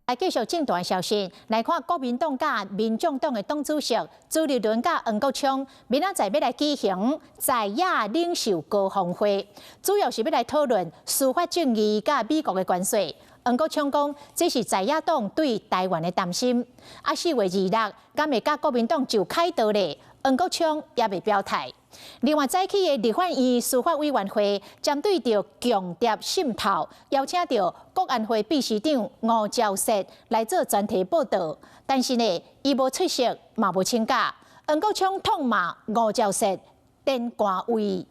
來繼續政壇消息，來看國民黨佮民眾黨的黨主席朱立倫佮黃國昌，明仔載欲來舉行在野領袖高峰會，主要是欲來討論司法正義佮美國的關稅。黃國昌講，這是在野黨對台灣的擔心。啊，4月26，敢會佮國民黨就凱道咧？黃國昌猶未表態。另外，早起的立法院司法委員會針對著共諜滲透，邀請著國安會秘書長吳釗燮來做專題報道，但是呢，伊無出席，嘛無請假。黃國昌痛罵吳釗燮顛官威，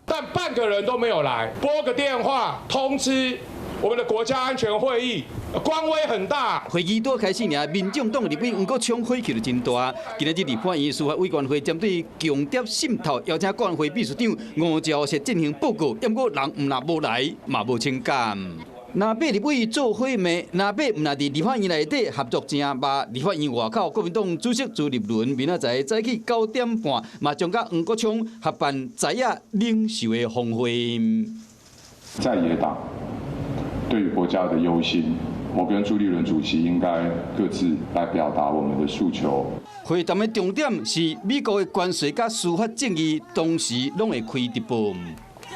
但半個人都沒有來，撥個電話通知我們的國家安全會議，官威很大。會議拄開始爾，民眾黨立委黃國昌火氣就真大。今仔日立法院司法委員會針對共諜滲透，邀請國安會秘書長吳釗燮進行報告，毋過人毋但無來，嘛無請假。藍白立委做伙罵，藍白毋但佇立法院內底合作誠密，立法院外口國民黨主席朱立倫明仔載早起9點半，嘛將佮黃國昌合辦在野領袖的峰會。在野黨對於國家的憂心，我跟朱立倫主席應該各自來表達我們的訴求。會談的重點是美國的關稅佮司法正義，同時攏會開直播。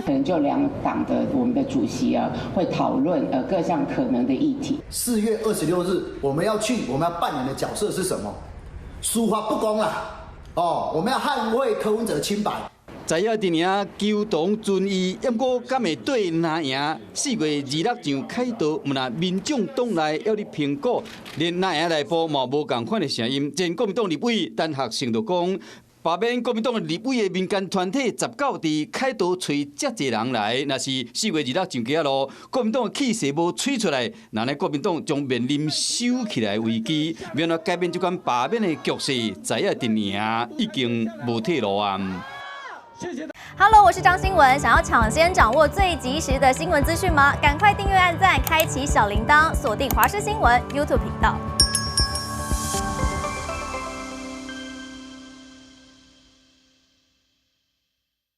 可能就兩黨的我們的主席啊，會討論各項可能的議題。4月26日，我們要去，我們要扮演的角色是什麼？司法不公啦，哦，我們要捍衛柯文哲清白。在野陣營求同存異，毋過敢會對藍營？4月26上凱道，毋但民眾黨內猶咧評估，連藍營內部嘛無仝款的聲音。前國民黨立委陳學聖就講，罷免國民黨立委的民間團體19佇凱道揣遮濟人來，若是4月26上街仔路，國民黨的氣勢無吹出來，那呢國民黨將面臨收起來危機，欲按怎改變這款罷免的局勢，在野陣營已經無退路啊！ Hello，我是張新文。想要搶先掌握最及時的新聞資訊嗎？趕快訂閱、按讚、開啟小鈴鐺，鎖定華視新聞 YouTube 頻道。